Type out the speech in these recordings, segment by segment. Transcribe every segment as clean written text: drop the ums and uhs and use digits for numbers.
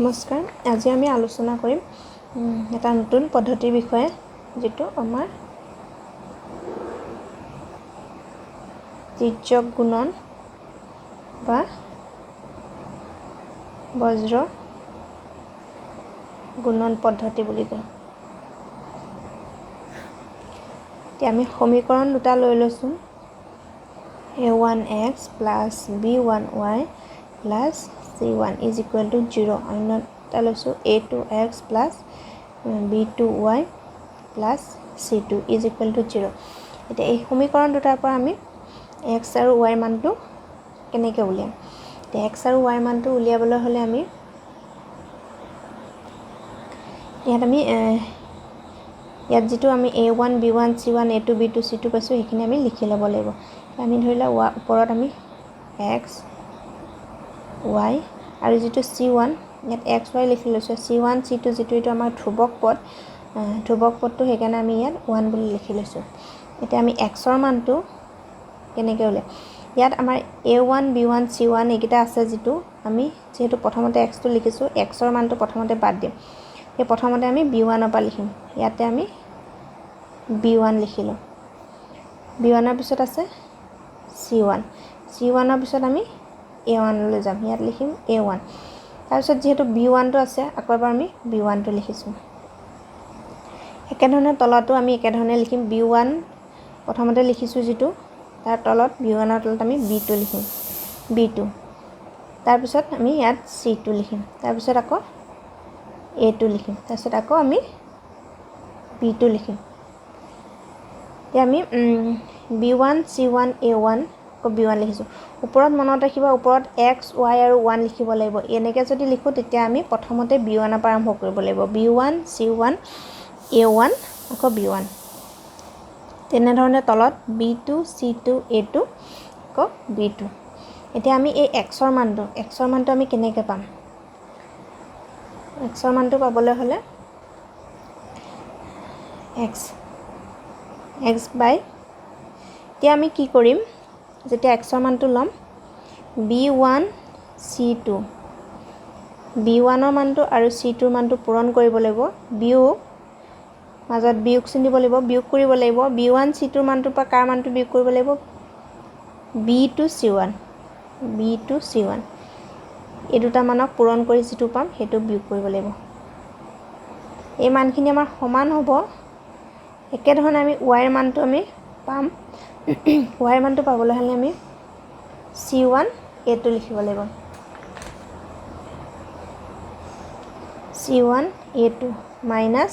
নমস্কাৰ, আজি আমি আলোচনা কৰিম এটা নতুন পদ্ধতিৰ বিষয়ে, যিটো আমাৰ তিৰ্যক গুণন বা বজ্ৰ গুণন পদ্ধতি বুলি কয়। এতিয়া আমি সমীকৰণ দুটা লৈ লৈছোঁ, a one x plus b one y plus c one is equal to zero'. অন্য এটা লৈছোঁ, a two x plus b two y plus c two is equal to zero'. এতিয়া এই সমীকৰণ দুটাৰ পৰা আমি এক্স আৰু ৱাইৰ মানটো কেনেকৈ উলিয়াম? এতিয়া এক্স আৰু ৱাইৰ মানটো উলিয়াবলৈ হ'লে আমি ইয়াত আমি ইয়াত যিটো আমি a one b one c one a two b two c two পাইছোঁ, সেইখিনি আমি লিখি ল'ব লাগিব। আমি ধৰি লওক ওপৰত আমি এক্স ৱাই আৰু যিটো চি ওৱান, ইয়াত এক্স ৱাই লিখি লৈছোঁ। চি ওৱান চি টু যিটো এইটো আমাৰ ধ্ৰুৱক পদ, ধ্ৰুৱক পদটো সেইকাৰণে আমি ইয়াত ওৱান বুলি লিখি লৈছোঁ। এতিয়া আমি এক্সৰ মানটো কেনেকৈ উলিয়াম? ইয়াত আমাৰ a one b one c one এইকেইটা আছে, যিটো আমি যিহেতু প্ৰথমতে এক্সটো লিখিছোঁ, এক্সৰ মানটো প্ৰথমতে বাদ দিম। সেই প্ৰথমতে আমি বি ওৱানৰ পৰা লিখিম। ইয়াতে আমি বি ওৱান লিখিলোঁ। বি ওৱানৰ পিছত আছে চি ওৱান। চি ওৱানৰ পিছত আমি এ ওৱানলৈ যাম, ইয়াত লিখিম এ ওৱান। তাৰপিছত যিহেতু বি ওৱানটো আছে, আকৌ এবাৰ আমি বি ওৱানটো লিখিছোঁ। একেধৰণে তলতো আমি একেধৰণে লিখিম। বি ওৱান প্ৰথমতে লিখিছোঁ যিটো, তাৰ তলত বি ওৱানৰ তলত আমি বি টু লিখিম, বি টু। তাৰপিছত আমি ইয়াত চি টু লিখিম, তাৰপিছত আকৌ এ টু লিখিম, তাৰপিছত আকৌ আমি বি টু লিখিম। এতিয়া আমি b one c one a one আকৌ বি ওৱান লিখিছোঁ। ওপৰত মনত ৰাখিব, ওপৰত এক্স ৱাই আৰু ওৱান লিখিব লাগিব। এনেকৈ যদি লিখোঁ, তেতিয়া আমি প্ৰথমতে বি ওৱানৰ পৰা আৰম্ভ কৰিব লাগিব। B one c one a one আকৌ বি ওৱান। তেনেধৰণে তলত b two c two a two আকৌ বি টু। এতিয়া আমি এই এক্সৰ মানটো আমি কেনেকৈ পাম? এক্সৰ মানটো পাবলৈ হ'লে এক্স এক্স বাই, এতিয়া আমি কি কৰিম? যেতিয়া এক্সৰ মানটো ল'ম, b one c two, b ওৱানৰ মানটো আৰু চি টুৰ মানটো পূৰণ কৰিব লাগিব। বিয়োগ, মাজত বিয়োগ চিন দিব লাগিব, বিয়োগ কৰিব লাগিব। বি ওৱান চি টুৰ মানটোৰ পৰা কাৰ মানটো বিয়োগ কৰিব লাগিব? B two c one, b two c one, এই দুটা মানক পূৰণ কৰি যিটো পাম, সেইটো বিয়োগ কৰিব লাগিব। এই মানখিনি আমাৰ সমান হ'ব। একেধৰণে আমি ৱাইৰ মানটো আমি পাম। ৱাইৰ মানটো পাবলৈ হ'লে আমি চি ওৱান এ টু লিখিব লাগিব। C one a two minus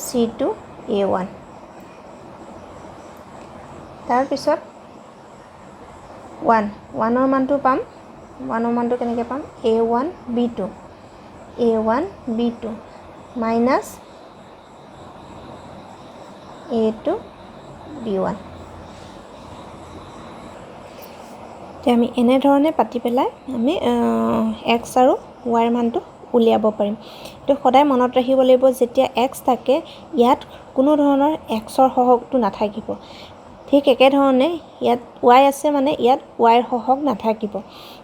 c two a one. তাৰপিছত ওৱান, ওৱানৰ মানটো পাম। ওৱানৰ মানটো কেনেকৈ পাম? A one b two, a one b two minus a two b one. এতিয়া আমি এনেধৰণে পাতি পেলাই আমি এক্স আৰু ৱাইৰ মানটো উলিয়াব পাৰিম। এইটো সদায় মনত ৰাখিব লাগিব, যেতিয়া এক্স থাকে, ইয়াত কোনো ধৰণৰ এক্সৰ সহগটো নাথাকিব। ঠিক একেধৰণে ইয়াত ৱাই আছে মানে ইয়াত ৱাইৰ সহগ নাথাকিব।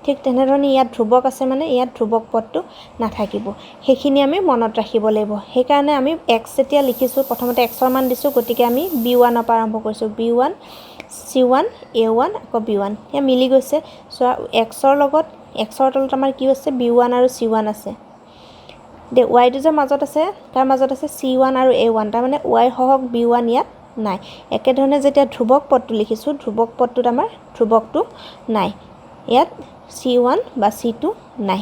ঠিক তেনেধৰণে ইয়াত ধ্ৰুৱক আছে মানে ইয়াত ধ্ৰুৱক পদটো নাথাকিব। সেইখিনি আমি মনত ৰাখিব লাগিব। সেইকাৰণে আমি এক্স যেতিয়া লিখিছোঁ, প্ৰথমতে এক্সৰ মান দিছোঁ, গতিকে আমি বি ওৱানৰ পৰা আৰম্ভ কৰিছোঁ। B one c one a one আকৌ বি ওৱান, সেয়া মিলি গৈছে। চোৱা, এক্সৰ লগত এক্সৰ তলত আমাৰ কি আছে? বি ওৱান আৰু চি ওৱান আছে। এতিয়া ৱাইটো যে মাজত আছে, তাৰ মাজত আছে চি ওৱান আৰু এ ওৱান, তাৰমানে ৱাইৰ সহগ বি ওৱান ইয়াত নাই। একেধৰণে যেতিয়া ধ্ৰুৱক পদটো লিখিছোঁ, ধ্ৰুৱক পদটোত আমাৰ ধ্ৰুৱকটো নাই, ইয়াত চি ওৱান বা চি টু নাই।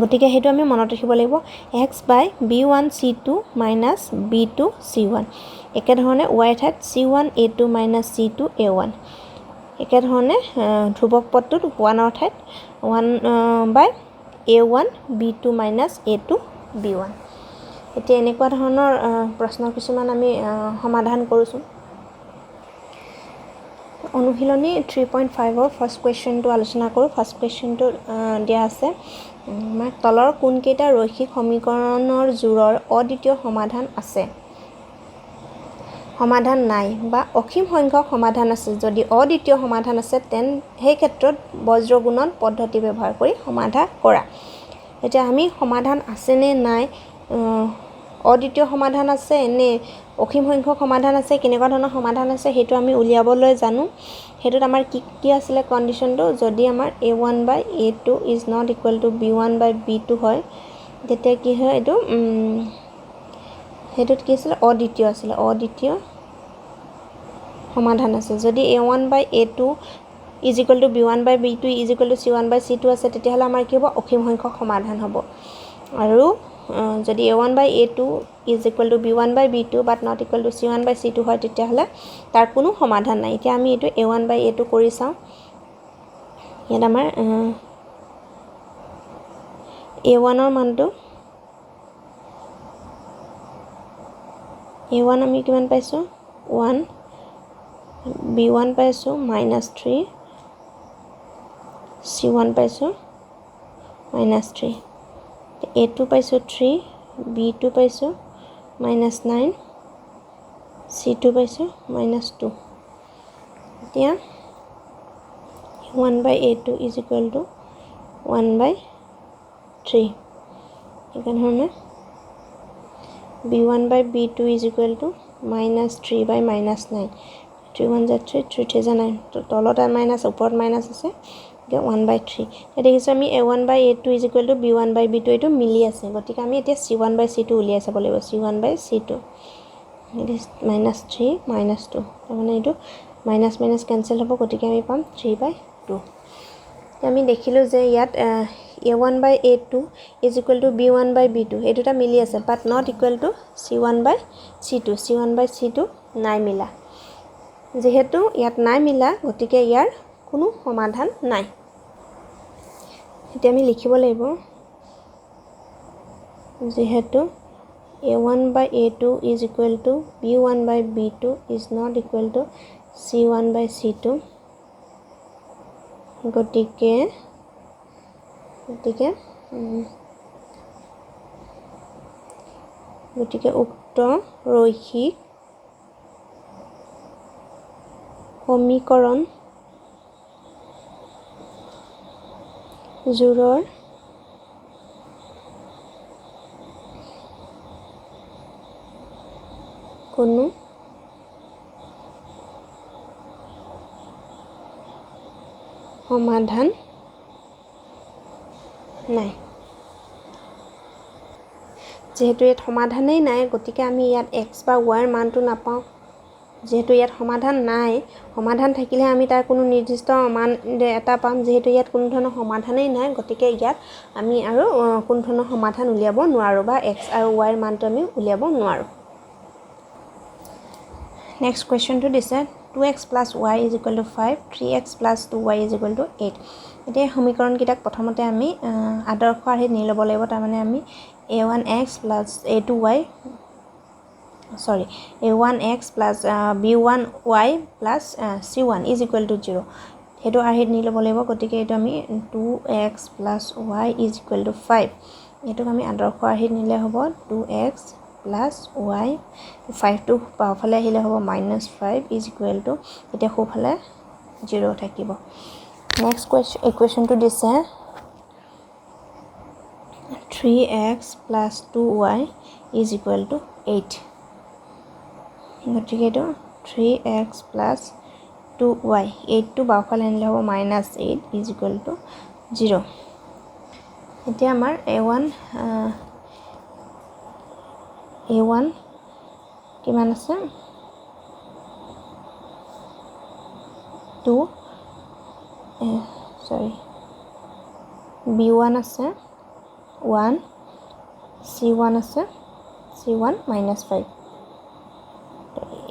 গতিকে সেইটো আমি মনত ৰাখিব লাগিব। X by b one c two minus b two c one. একেধৰণে ৱাইৰ ঠাইত c one a two minus c two a one. একেধৰণে ধ্ৰুৱক পদটোত ওৱানৰ ঠাইত one by a one b two minus a two b one. এতিয়া এনেকুৱা ধৰণৰ প্ৰশ্ন কিছুমান আমি সমাধান কৰোঁচোন। অনুশীলনী 3.5ৰ ফাৰ্ষ্ট কুৱেশ্যনটো আলোচনা কৰোঁ। ফাৰ্ষ্ট কুৱেশ্যনটো দিয়া আছে আমাৰ, তলৰ কোনকেইটা ৰৈখিক সমীকৰণৰ যোৰৰ অদ্বিতীয় সমাধান আছে? সমাধান নাই বা অসীম সংখ্যক সমাধান আছে, যদি অদ্বিতীয় সমাধান আছে, তেন সেই ক্ষেত্ৰত বজ্ৰগুণন পদ্ধতি ব্যৱহাৰ কৰি সমাধা কৰা। এতিয়া আমি সমাধান আছেনে নাই, অদ্বিতীয় সমাধান আছে নে অসীম সংখ্যক সমাধান আছে, কেনেকুৱা ধৰণৰ সমাধান আছে সেইটো আমি উলিয়াবলৈ জানো। সেইটোত আমাৰ কি কি আছিলে কণ্ডিশ্যনটো, যদি আমাৰ a one by a two is not equal to b one by b two হয়, তেতিয়া কি হয়, এইটো সেইটোত কি আছিলে, অদ্বিতীয় আছিলে, অদ্বিতীয় সমাধান আছে। যদি a one by a two is equal to b one by b two is equal to c one by c two আছে, তেতিয়াহ'লে আমাৰ কি হ'ব, অসীম সংখ্যক সমাধান হ'ব। আৰু যদি a one by a two is equal to b one by b two but not equal to c one by c two হয়, তেতিয়াহ'লে তাৰ কোনো সমাধান নাই। এতিয়া আমি এইটো a one by a two কৰি চাওঁ। ইয়াত আমাৰ এ ওৱানৰ মানটো, এ ওৱান আমি কিমান পাইছোঁ, ওৱান, বি ওৱান পাইছোঁ মাইনাছ থ্ৰী, চি ওৱান পাইছোঁ মাইনাছ থ্ৰী, এ টু পাইছোঁ থ্ৰী, বি টু পাইছোঁ মাইনাছ নাইন, চি টু পাইছোঁ মাইনাছ টু। এতিয়া one by a two is equal to one by three, একেধৰণে b one by b two is equal to minus three by minus nine, three one za three, three three za nine, তলত minus ওপৰত minus আছে, গতিকে one বাই three. এতিয়া দেখিছোঁ আমি a one by a two is equal to b one by b two, এইটো মিলি আছে, গতিকে আমি এতিয়া c one by c two উলিয়াই চাব লাগিব। C one by c two minus three minus two, তাৰমানে এইটো মাইনাছ মাইনাছ কেঞ্চেল হ'ব, গতিকে আমি পাম থ্ৰী বাই টু। আমি দেখিলোঁ যে ইয়াত a one by a two is equal to b one by b two, এই দুটা মিলি আছে, but not equal to c one by c two, c one by c two নাই মিলা। যিহেতু ইয়াত নাই মিলা, গতিকে ইয়াৰ কোনো সমাধান নাই। এতিয়া আমি লিখিব লাগিব, যিহেতু a one by a two is equal to b one by b two is not equal to c one by c two, গতিকে গতিকে গতিকে উক্ত ৰৈখিক সমীকৰণ জোৰৰ কোনো সমাধান নাই। যিহেতু ইয়াত সমাধানেই নাই, গতিকে আমি ইয়াত এক্স বা ৱাইৰ মানটো নাপাওঁ। যিহেতু ইয়াত সমাধান নাই, সমাধান থাকিলে আমি তাৰ কোনো নিৰ্দিষ্ট মান এটা পাম। যিহেতু ইয়াত কোনো ধৰণৰ সমাধানেই নাই, গতিকে ইয়াত আমি আৰু কোনো ধৰণৰ সমাধান উলিয়াব নোৱাৰোঁ বা এক্স আৰু ৱাইৰ মানটো আমি উলিয়াব নোৱাৰোঁ। নেক্সট কুৱেশ্যনটো দিছে two x plus y is equal to five, three x plus two y is equal to eight. এতিয়া সমীকৰণকেইটাক প্ৰথমতে আমি আদৰ্শ আৰ্হিত নি ল'ব লাগিব। তাৰমানে আমি a one x plus a two y, sorry, a one x plus b one y plus c one is equal to zero', সেইটো আৰ্হিত নি ল'ব লাগিব। গতিকে এইটো আমি two x plus y is equal to five, এইটোক আমি আদৰ্শ আৰ্হিত নিলে হ'ব টু এক্স প্লাছ ৱাই, ফাইভটো বাওঁফালে আহিলে হ'ব minus five is equal to, এতিয়া সোঁফালে জিৰ' থাকিব। নেক্সট ইকুৱেশ্যনটো দিছে three x plus two y is equal to eight, গতিকে এইটো three x plus two y, এইটটো বাওঁফালে আনিলে হ'ব minus eight is equal to zero'. এতিয়া আমাৰ এ ওৱান কিমান আছে, টু, চৰি, বি ওৱান আছে ওৱান, চি ওৱান আছে c one minus five,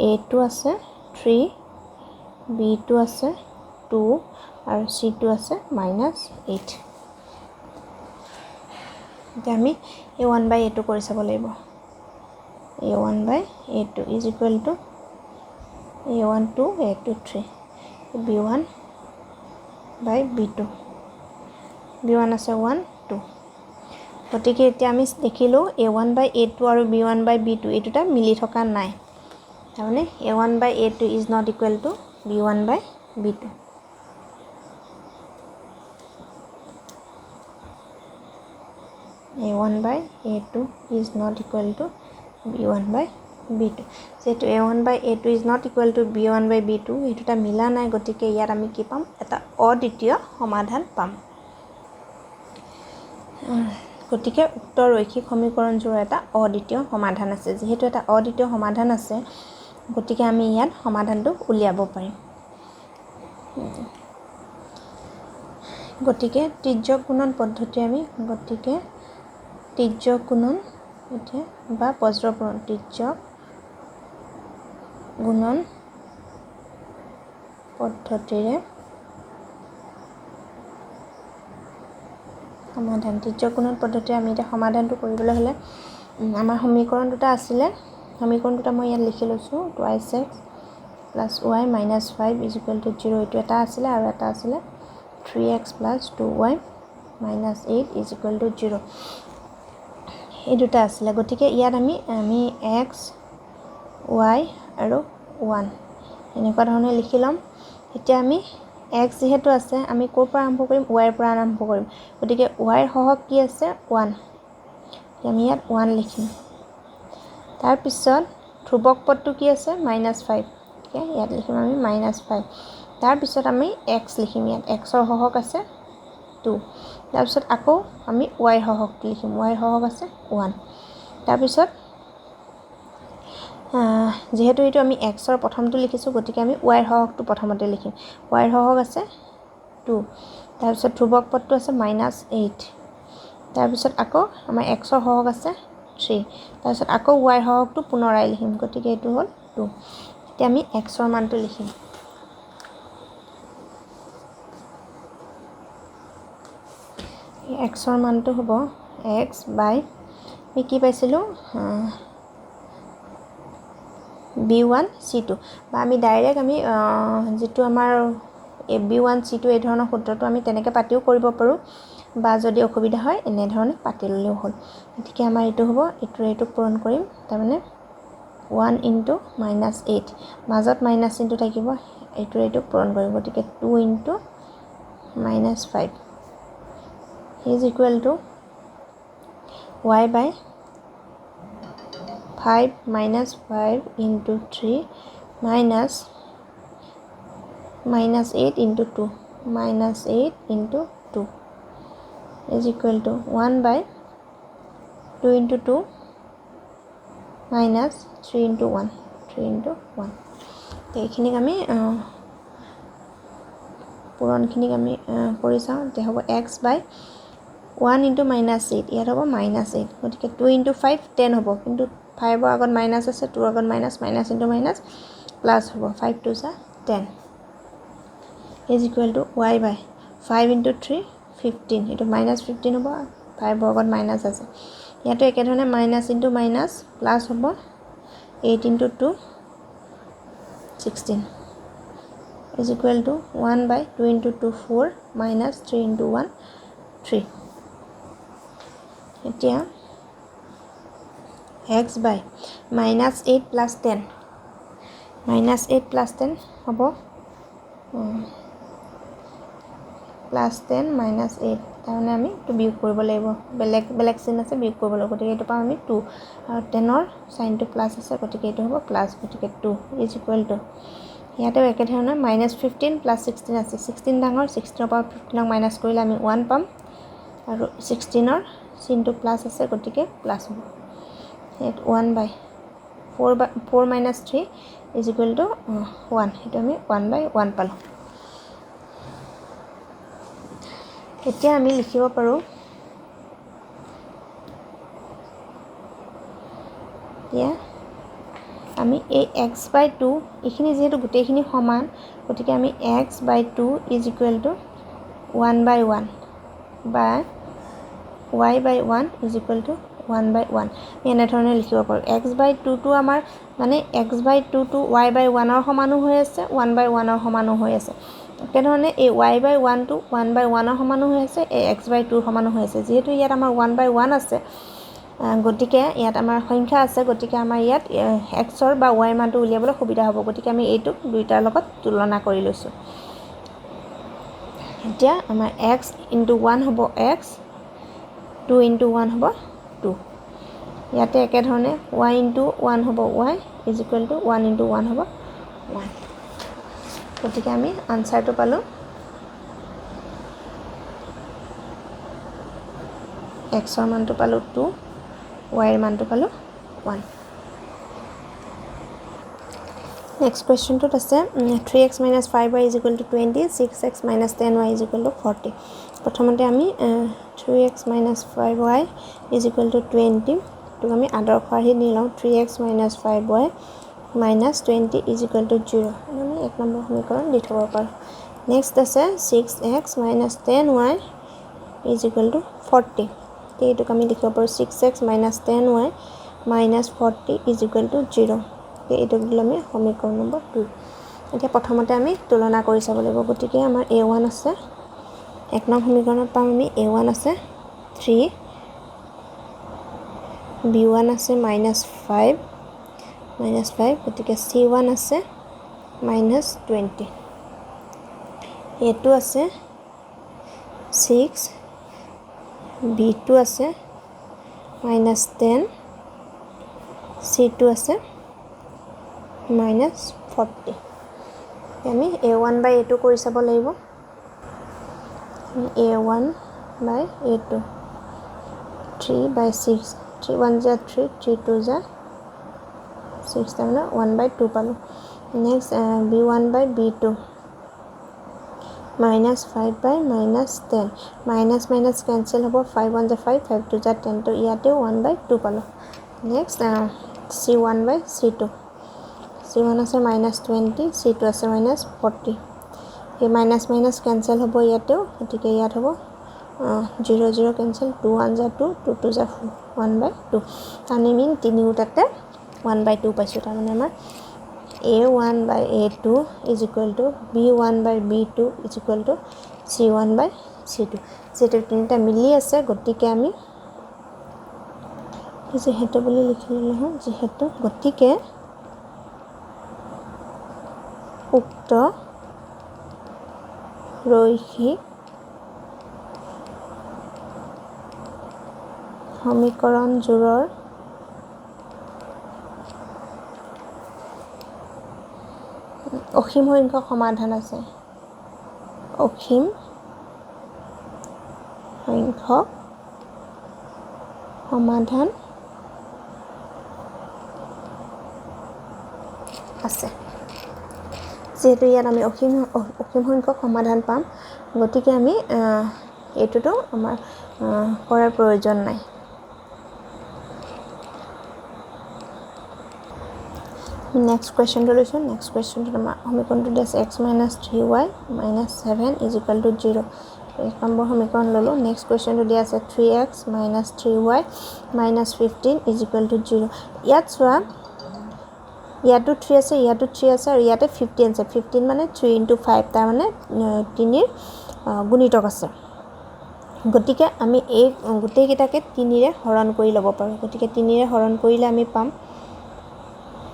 a two আছে থ্ৰী, বি টু আছে টু আৰু চি টু আছে মাইনাছ এইট। এতিয়া আমি a one by a two কৰি চাব লাগিব। A one by a two is equal to a one two a two three, b one by b two, b one আছে one two. গতিকে এতিয়া আমি দেখিলোঁ a one by a two আৰু b one by b two এই দুটা মিলি থকা নাই। তাৰমানে a one by a two is not equal to b one by b two. A one by a two is not equal to b one by b two. যিহেতু a one by a two is not equal to b one by b two, এই দুটা মিলা নাই, গতিকে ইয়াত আমি কি পাম, এটা অদ্বিতীয় সমাধান পাম। গতিকে উক্ত ৰৈখিক সমীকৰণযোৰৰ এটা অদ্বিতীয় সমাধান আছে। যিহেতু এটা অদ্বিতীয় সমাধান আছে, গতিকে আমি ইয়াত সমাধানটো উলিয়াব পাৰিম। গতিকে তিৰ্যক গুণন পদ্ধতি আমি, গতিকে তিৰ্যক গুণন এতিয়া বা বজ্ৰপূৰণ, তিৰ্যক গুণন পদ্ধতিৰে সমাধান। তিৰ্যক গুণন পদ্ধতিৰে আমি এতিয়া সমাধানটো কৰিবলৈ হ'লে আমাৰ সমীকৰণ দুটা আছিলে, সমীকৰণ দুটা মই ইয়াত লিখি লৈছোঁ, twice x plus y minus five is equal to zero', এইটো এটা আছিলে, আৰু এটা আছিলে three x plus two y minus eight is equal to zero', এই দুটা আছিলে। গতিকে ইয়াত আমি আমি এক্স ৱাই আৰু ওৱান এনেকুৱা ধৰণে লিখি ল'ম। এতিয়া আমি এক্স যিহেতু আছে, আমি ক'ৰ পৰা আৰম্ভ কৰিম, ৱাইৰ পৰা আৰম্ভ কৰিম। গতিকে ৱাইৰ সহগ কি আছে, ওৱান, আমি ইয়াত ওৱান লিখিম। তাৰপিছত ধ্ৰুৱক পদটো কি আছে, মাইনাছ ফাইভ, গতিকে ইয়াত লিখিম আমি মাইনাছ ফাইভ। তাৰপিছত আমি এক্স লিখিম, ইয়াত এক্সৰ সহগ আছে টু। তাৰপিছত আকৌ আমি ৱাইৰ সহগটো লিখিম, ৱাইৰ সহগ আছে ওৱান। তাৰপিছত যিহেতু এইটো আমি এক্সৰ প্ৰথমটো লিখিছোঁ, গতিকে আমি ৱাইৰ সহগটো প্ৰথমতে লিখিম। ৱাইৰ সহগ আছে টু, তাৰপিছত ধ্ৰুৱক পদটো আছে মাইনাছ এইট, তাৰপিছত আকৌ আমাৰ এক্সৰ সহগ আছে থ্ৰী, তাৰপিছত আকৌ ৱাইৰ সহগটো পুনৰাই লিখিম, গতিকে এইটো হ'ল টু। এতিয়া আমি এক্সৰ মানটো লিখিম। এক্সৰ মানটো হ'ব এক্স বাই আমি কি পাইছিলোঁ, বি ওৱান চি টু, বা আমি ডাইৰেক্ট আমি যিটো আমাৰ বি ওৱান চি টু এই ধৰণৰ সূত্ৰটো আমি তেনেকৈ পাতিও কৰিব পাৰোঁ, বা যদি অসুবিধা হয় এনেধৰণে পাতি ল'লেও হ'ল। গতিকে আমাৰ এইটো হ'ব, এইটোৰে এইটো পূৰণ কৰিম, তাৰমানে ওৱান ইনটু মাইনাছ এইট, মাজত মাইনাছ চিনটো থাকিব, এইটোৰে এইটো পূৰণ কৰিম, গতিকে two into minus five is equal to y by 5 minus 5 into 3 minus minus 8 into 2 minus 8 into 2 is equal to 1 by 2 into 2 minus 3 into 1 3 into 1। এইখিনিক আমি পূৰণখিনিক আমি কৰি চাওঁ। এতিয়া হ'ব x by 1 into minus 8, ইয়াত হ'ব মাইনাছ 8, গতিকে 2 into 5 10 হ'ব, কিন্তু 5ৰ আগত মাইনাছ আছে, 2ৰ আগত minus, minus into minus plus হ'ব, 5 2 za 10 is equal to y by 5 into 3 15, এইটো মাইনাছ 15 হ'ব, 5ৰ আগত মাইনাছ আছে। ইয়াতো একেধৰণে মাইনাছ ইনটু মাইনাছ প্লাছ হ'ব, 8 into 2 16 is equal to 1 by 2 into 2 4 minus 3 into 1 3। এতিয়া x by minus 8 plus 10, minus 8 plus 10 হ'ব প্লাছ 10 মাইনাছ 8, তাৰমানে আমি এইটো বিয়োগ কৰিব লাগিব, বেলেগ বেলেগ চিন আছে বিয়োগ কৰিব লাগিব, গতিকে এইটো পাম আমি 2, আৰু 10ৰ চাইনটো প্লাছ আছে, গতিকে এইটো হ'ব প্লাছ, গতিকে 2 is equal to ইয়াতেও একেধৰণে মাইনাছ 15 প্লাছ 16 আছে, 16 ডাঙৰ, 16ৰ পৰা 15ক মাইনাছ কৰিলে আমি 1 পাম, আৰু 16ৰ চিনটো প্লাছ আছে, গতিকে প্লাছ হ'ব। ইয়াত 1 by 4 minus 3 is equal to 1, সেইটো আমি 1 বাই 1 পালোঁ। এতিয়া আমি লিখিব পাৰোঁ, এতিয়া আমি এই এক্স বাই 2 এইখিনি যিহেতু গোটেইখিনি সমান, গতিকে আমি x by 2 is equal to 1 by 1 বা y by 1 is equal to 1 by 1, আমি এনেধৰণে লিখিব পাৰোঁ। এক্স বাই 2টো আমাৰ মানে এক্স বাই 2টো ৱাই বাই 1ৰ সমানো হৈ আছে, 1 বাই 1ৰ সমানো হৈ আছে। একেধৰণে এই ৱাই বাই 1টো 1 বাই 1ৰ সমানো হৈ আছে, এই এক্স বাই 2ৰ সমানো হৈ আছে। যিহেতু ইয়াত আমাৰ 1 বাই 1 আছে, গতিকে ইয়াত আমাৰ সংখ্যা আছে, গতিকে আমাৰ ইয়াত এক্সৰ বা ৱাইৰ মানটো উলিয়াবলৈ সুবিধা হ'ব। গতিকে আমি এইটোক দুইটাৰ লগত তুলনা কৰি লৈছোঁ। এতিয়া আমাৰ এক্স ইনটু ওৱান হ'ব এক্স, টু ইনটু ওৱান হ'ব টু। ইয়াতে একেধৰণে ৱাই ইনটু ওৱান হ'ব y is equal to one into one হ'ব ওৱান। গতিকে আমি আনচাৰটো পালোঁ এক্সৰ মানটো পালোঁ টু, ৱাইৰ মানটো পালোঁ ওৱান। নেক্সট কুৱেশ্যনটোত আছে three x minus five y is equal to 20, six x minus ten y is equal to 40। প্ৰথমতে আমি three x minus five y is equal to 20, এইটোক আমি আদৰ্শ আৰ্হিত নি লওঁ। Three x minus five y minus 20 is equal to 0, আমি এক নম্বৰ সমীকৰণ দি থ'ব পাৰোঁ। নেক্সট আছে six x minus ten y is equal to 40, এইটোক আমি লিখিব পাৰোঁ six x minus ten y minus 40 is equal to 0। এইটোক দিলোঁ আমি সমীকৰণ নম্বৰ 2। এতিয়া প্ৰথমতে আমি তুলনা কৰি চাব লাগিব। গতিকে আমাৰ এ ওৱান আছে, এক নং সমীকৰণত পাম আমি এ ওৱান আছে থ্ৰী, বি ওৱান আছে মাইনাছ ফাইভ, গতিকে চি ওৱান আছে মাইনাছ 20, এ টু আছে ছিক্স, বি টু আছে মাইনাছ 10, চি টু আছে মাইনাছ 40। আমি a one by a two কৰি চাব লাগিব। A one by a two, three by six, three one za three, three two za six, তাৰমানে one বাই two পালোঁ। Next b one by b two, minus five by minus 10, minus minus cancel হ'ব, five one za five, five two za 10, তো ইয়াতেও one বাই two পালোঁ। Next c one by c two, c one আছে minus 20, C two আছে minus 40, এই minus minus cancel হ'ব ইয়াতেও, গতিকে ইয়াত হ'ব 0 0 cancel, two one za two, two two za four, one by two. তাৰমানে আমি তিনিওটাতে ওৱান বাই টু পাইছোঁ। তাৰমানে আমাৰ a one by a two is equal to b one by b two is equal to c one by c two. যিহেতু তিনিটা মিলি আছে, গতিকে আমি যিহেতু বুলি লিখি ল'লোঁ হয়, যিহেতু গতিকে উক্ত ৰৈখিক সমীকৰণযোৰৰ অসীম সংখ্যক সমাধান আছে, অসীম সংখ্যক সমাধান আছে। যিহেতু ইয়াত আমি অসীম অসীম সংখ্যক সমাধান পাম, গতিকে আমি এইটোতো আমাৰ কৰাৰ প্ৰয়োজন নাই। নেক্সট কুৱেশ্যনটো লৈছোঁ। নেক্সট কুৱেশ্যনটোত আমাৰ সমীকৰণটো দি আছে x minus three y minus seven is equal to 0। এক নম্বৰ সমীকৰণ ল'লোঁ। নেক্সট কুৱেশ্যনটো দিয়া আছে three x minus three y minus 15 is equal to 0। ইয়াত চোৱা, ইয়াতো থ্ৰী আছে, ইয়াতো থ্ৰী আছে, আৰু ইয়াতে 15 আছে। 15 মানে থ্ৰী ইনটু ফাইভ, তাৰমানে তিনিৰ গুণিতক আছে। গতিকে আমি এই গোটেইকেইটাকে তিনিৰে হৰণ কৰি ল'ব পাৰোঁ। গতিকে তিনিৰে হৰণ কৰিলে আমি পাম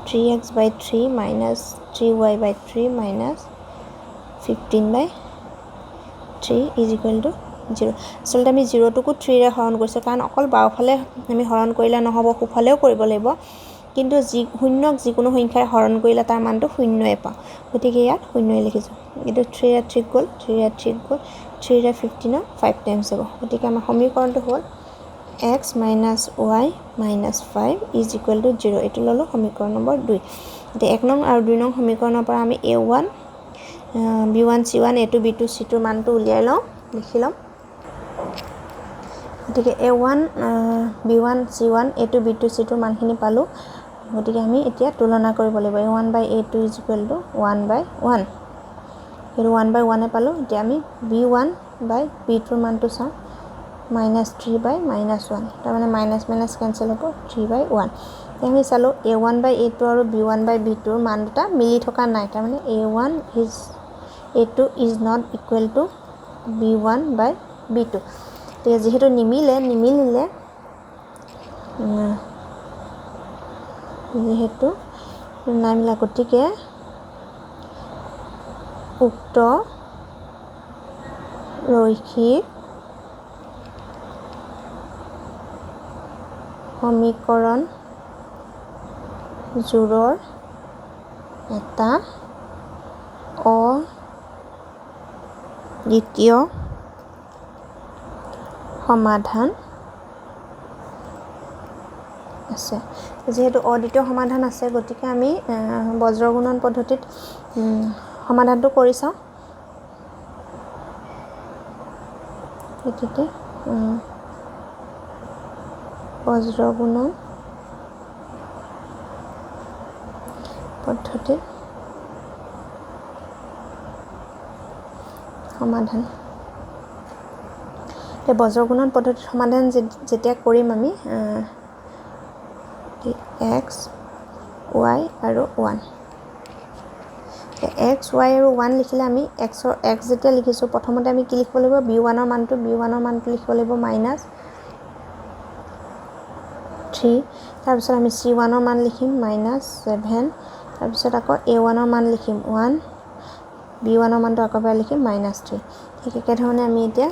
three x by three minus three y by three minus 15 by three is equal to 0। আচলতে আমি জিৰ'টোকো থ্ৰীৰে হৰণ কৰিছোঁ, কাৰণ অকল বাওঁফালে আমি হৰণ কৰিলে নহ'ব, সোঁফালেও কৰিব লাগিব। কিন্তু যি শূন্যক যিকোনো সংখ্যাৰে হৰণ কৰিলে তাৰ মানটো শূন্যই পাওঁ, গতিকে ইয়াত শূন্যই লিখিছোঁ। এইটো থ্ৰীৰে থ্ৰীক গ'ল, থ্ৰীৰে থ্ৰীক গ'ল, থ্ৰীৰে 15ক ফাইভ টাইমছ হ'ব। গতিকে আমাৰ সমীকৰণটো হ'ল x minus y minus five is equal to 0। এইটো ল'লোঁ সমীকৰণ নম্বৰ 2। এতিয়া এক নং আৰু দুই নং সমীকৰণৰ পৰা আমি a one, b one c one, a two b two c tour মানটো উলিয়াই লওঁ, লিখি ল'ম। গতিকে a one, b one c one, a two b two c tour মানখিনি পালোঁ। গতিকে আমি এতিয়া তুলনা কৰিব লাগিব। A one by a two is equal to one by one, সেইটো ওৱান বাই ওৱানে পালোঁ। এতিয়া আমি বি ওৱান বাই বি টুৰ মানটো চাওঁ, minus three by minus one, তাৰমানে মাইনাছ মাইনাছ কেঞ্চেল হ'ব, থ্ৰী বাই ওৱান। এতিয়া আমি চালোঁ a one by a two আৰু বি ওৱান বাই বি টুৰ মান দুটা মিলি থকা নাই, তাৰমানে a one is a two is not equal to b one by b two. গতিকে যিহেতু নিমিলিলে যিহেতু নাই মিলা, গতিকে উক্ত ৰৈখিক সমীকৰণ জোৰৰ এটা অদ্বিতীয় সমাধান আছে। যিহেতু অদ্বিতীয় সমাধান আছে, গতিকে আমি বজ্ৰগুণন পদ্ধতিত সমাধানটো কৰি চাওঁ। গতিকে বজ্ৰগুণন পদ্ধতিত সমাধান। এতিয়া বজ্ৰগুণন পদ্ধতিত সমাধান যেতিয়া কৰিম আমি এক্স ৱাই আৰু ওৱান, এক্স ৱাই আৰু ওৱান লিখিলে আমি এক্সৰ এক্স যেতিয়া লিখিছোঁ প্ৰথমতে আমি কি লিখিব লাগিব, বি ওৱানৰ মানটো, বি ওৱানৰ মানটো লিখিব লাগিব মাইনাছ থ্ৰী, তাৰপিছত আমি চি ওৱানৰ মান লিখিম মাইনাছ ছেভেন, তাৰপিছত আকৌ এ ওৱানৰ মান লিখিম ওৱান, বি ওৱানৰ মানটো আকৌ এবাৰ লিখিম মাইনাছ থ্ৰী। ঠিক একেধৰণে আমি এতিয়া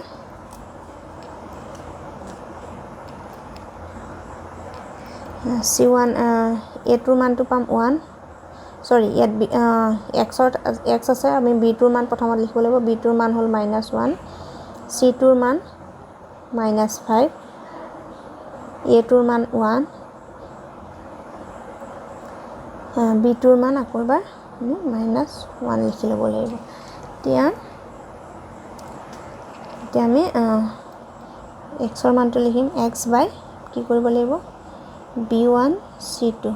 চি ওৱান এ টুৰ মানটো পাম ওৱান, চৰি ইয়াত বি এক্সৰ এক্স আছে, আমি বি টুৰ মান প্ৰথমত লিখিব লাগিব, বি টুৰ মান হ'ল মাইনাছ ওৱান, চি টুৰ মান মাইনাছ ফাইভ, এ টুৰ মান ওৱান, বি টুৰ মান আকৌ এবাৰ আমি মাইনাছ ওৱান লিখি ল'ব লাগিব। এতিয়া এতিয়া আমি এক্সৰ মানটো লিখিম এক্স বাই কি কৰিব লাগিব, B one C two,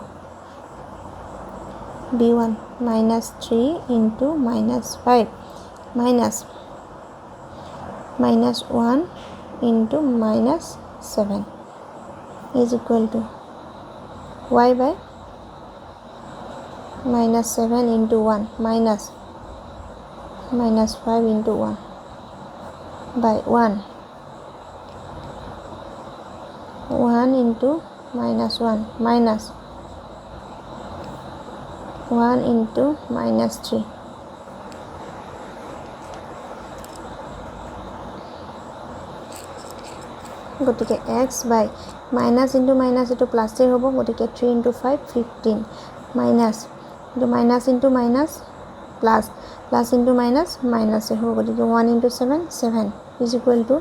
B one minus three into minus five minus minus one into minus seven is equal to Y by minus seven into one minus minus five into one by one one into minus one minus one into minus three. গতিকে x by minus into minus এইটো প্লাছেই হ'ব, গতিকে three into five 15 minus এইটো minus into minus plus plus into minus মাইনাছে হ'ব, গতিকে one into seven seven is equal to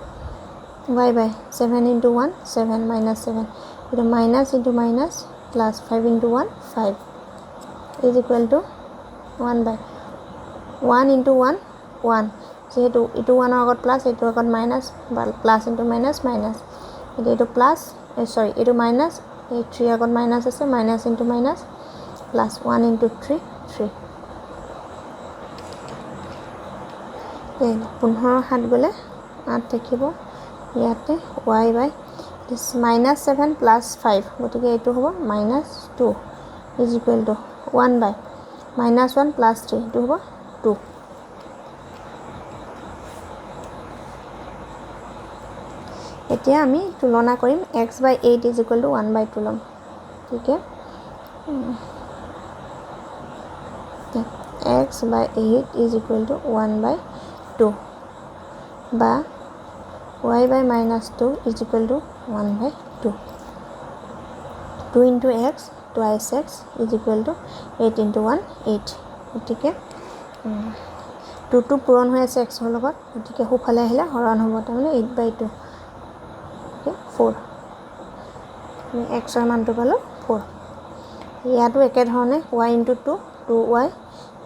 Y by seven into one seven minus seven, এইটো minus into minus plus five into one five is equal to one by one into one one, যিহেতু ইটো ওৱানৰ আগত plus এইটোৰ আগত minus, plus into minus minus, এতিয়া এইটো plus চৰি এইটো মাইনাছ, এই থ্ৰীৰ আগত মাইনাছ আছে, minus into minus plus one into three three. 15 7 গ'লে 8 থাকিব, ইয়াতে Y by minus seven plus five, গতিকে এইটো হ'ব minus two is equal to one by minus one plus three, এইটো হ'ব টু। এতিয়া আমি তুলনা কৰিম X by eight is equal to one by two ল'ম, ঠিকে X by eight is equal to one by two বা Y by minus two is equal to one by two. Two into X twice X is equal to eight into one eight, গতিকে টুটো পূৰণ হৈ আছে এক্সৰ লগত, গতিকে সোঁফালে আহিলে হৰণ হ'ব, তাৰমানে এইট বাই টু, ফ'ৰ। আমি এক্সৰ মানটো পালোঁ ফ'ৰ। ইয়াতো একেধৰণে Y into two two Y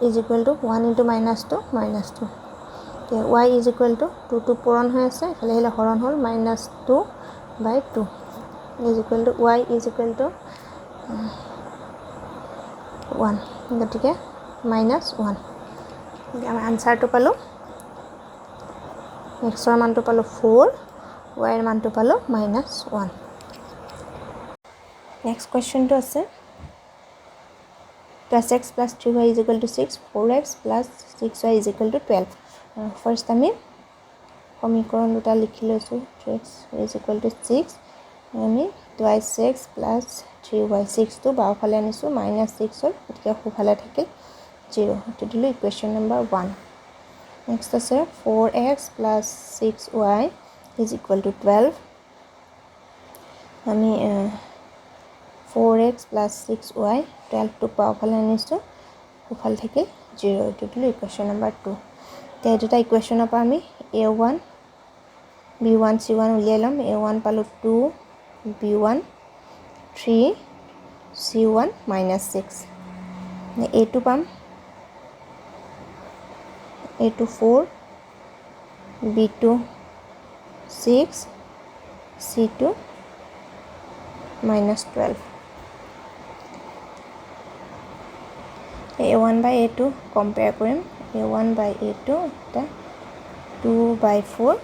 is equal to one into minus two minus two, Y is equal to টুটো পূৰণ হৈ আছে, এইফালে আহিলে হৰণ হ'ল minus two by two is equal to Y is equal to one, গতিকে মাইনাছ ওৱান। আমি আনচাৰটো পালোঁ, এক্সৰ মানটো পালোঁ ফ'ৰ, ৱাইৰ মানটো পালোঁ মাইনাছ ওৱান। নেক্সট কুৱেশ্যনটো আছে plus X plus three Y is equal to six, four X plus six Y is equal to 12। First আমি সমীকৰণ দুটা লিখি লৈছোঁ, three X is equal to six, আমি twice x plus three y, ছিক্সটো বাওঁফালে আনিছোঁ, minus six হ'ল, গতিকে সোঁফালে থাকিল জিৰ'। এইটো দিলোঁ ইকুৱেশ্যন নম্বৰ ওৱান। নেক্সট আছে four x plus six y is equal to 12। আমি four x plus six y, টুৱেলভটোক বাওঁফালে আনিছোঁ, সোঁফালে থাকিল জিৰ'। এইটো দিলোঁ ইকুৱেশ্যন নম্বৰ টু। এতিয়া এই দুটা ইকুৱেশ্যনৰ পৰা আমি a one, b one, c one উলিয়াই ল'ম। এ ওৱান পালোঁ two, b one three, c one minus six. এইটো পাম, এইটো four, b two six, c two minus 12। A one by a two compare Karim. A one by a two এতিয়া two বাই four,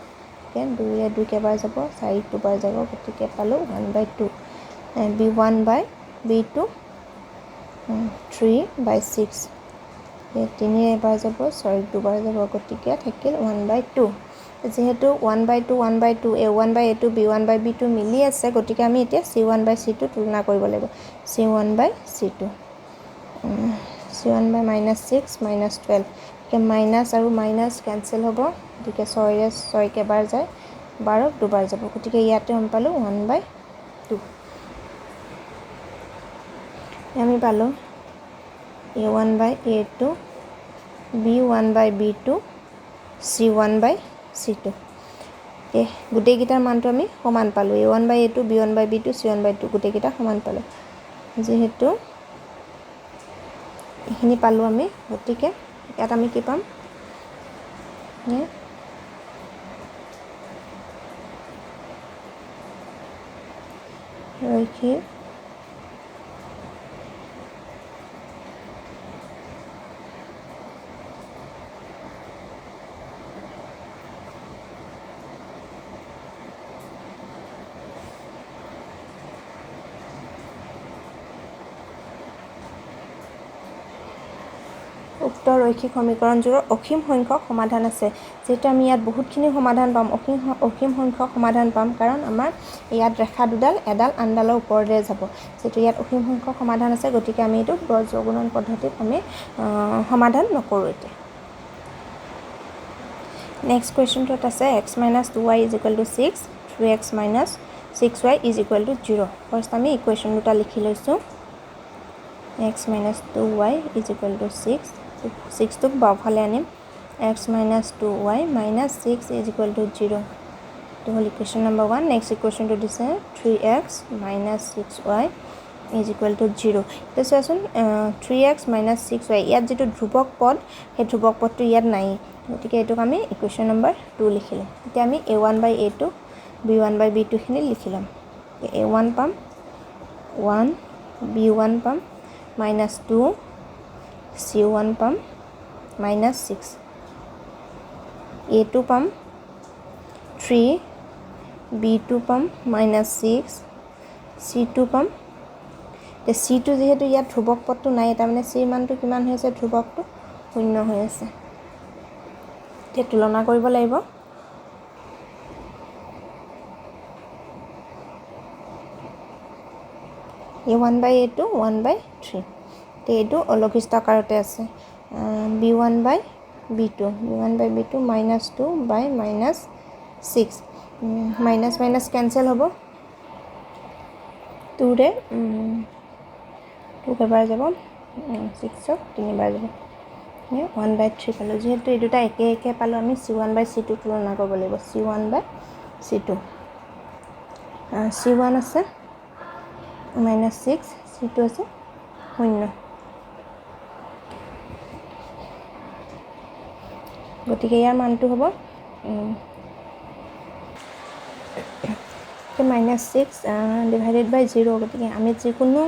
দুয়ে দুই কেইবাৰ যাব, চাৰি দুবাৰ যাব, গতিকে পালোঁ one by two। B one by b two three by six, তিনি এবাৰ যাব, ছয় দুবাৰ যাব, গতিকে থাকিল ওৱান বাই টু। যিহেতু one by two, one by two, a one by a two, b one by b two মিলি আছে, গতিকে আমি এতিয়া c one by c two তুলনা কৰিব লাগিব। C one by c two, c one by minus six minus 12, গতিকে minus আৰু মাইনাছ কেঞ্চেল হ'ব, গতিকে ছয়ৰে ছয় কেইবাৰ যায়, বাৰ দুবাৰ যাব, গতিকে ইয়াতে আমি পালোঁ ওৱান বাই টু। আমি পালোঁ a one by a two, b one by b two, c one by c two. এই গোটেইকেইটাৰ মানটো আমি সমান পালোঁ। A one by a two, b one by b two, c one by two, গোটেইকেইটা সমান পালোঁ। যিহেতু এইখিনি পালোঁ আমি, গতিকে ইয়াত আমি কি পাম? ৰৈখিক উক্ত ৰৈখিক সমীকৰণযোৰৰ অসীম সংখ্যক সমাধান আছে। যিহেতু আমি ইয়াত বহুতখিনি সমাধান পাম, অসীম সংখ্যক সমাধান পাম, কাৰণ আমাৰ ইয়াত ৰেখা দুডাল এডাল আনডালৰ ওপৰেৰে যাব। যিহেতু ইয়াত অসীম সংখ্যক সমাধান আছে, গতিকে আমি এইটো বজ্ৰগুণন পদ্ধতিত আমি সমাধান নকৰোঁ। এতিয়া নেক্সট কুৱেশ্যনটোত আছে x minus two y is equal to six, three x minus six y is equal to zero'. First আমি ইকুৱেশ্যন দুটা লিখি লৈছোঁ। X minus two y is equal to six, ছিক্সটোক বাওঁফালে আনিম, x minus two y minus six is equal to zero'. এইটো হ'ল equation number one. Next ইকুৱেশ্যনটো দিছে three x minus six y is equal to zero'. এতিয়া চোৱাচোন, three x minus six y, ইয়াত যিটো ধ্ৰুৱক পদ, সেই ধ্ৰুৱক পদটো ইয়াত নাই, গতিকে এইটোক আমি ইকুৱেশ্যন নম্বৰ টু লিখিলোঁ। এতিয়া আমি a one by a two, b one by b টুখিনি লিখি ল'ম। এ ওৱান পাম ওৱান, বি ওৱান পাম মাইনাছ টু, চি ওৱান পাম মাইনাছ ছিক্স, এ টু পাম থ্ৰী, বি টু পাম মাইনাছ ছিক্স, চি টু পাম। এতিয়া চি টু যিহেতু ইয়াত ধ্ৰুৱক পদটো নাই, তাৰমানে চিৰ মানটো কিমান হৈ আছে, ধ্ৰুৱকটো শূন্য হৈ আছে। এতিয়া তুলনা কৰিব লাগিব। A one by a two, one by three, এতিয়া এইটো অলঘিষ্ঠ আকাৰতে আছে। B one by b two, b one by b two minus two by minus six, minus minus cancel হ'ব, টুৰে টু কেইবাৰ যাব, ছিক্সক তিনিবাৰ যাব, ওৱান বাই থ্ৰী পালোঁ। যিহেতু এই দুটা একে একে পালোঁ, আমি c one by c two তুলনা কৰিব লাগিব। C one by c two, c one আছে মাইনাছ ছিক্স, চি টু আছে শূন্য, গতিকে ইয়াৰ মানটো হ'ব minus six divided by zero'. গতিকে আমি যিকোনো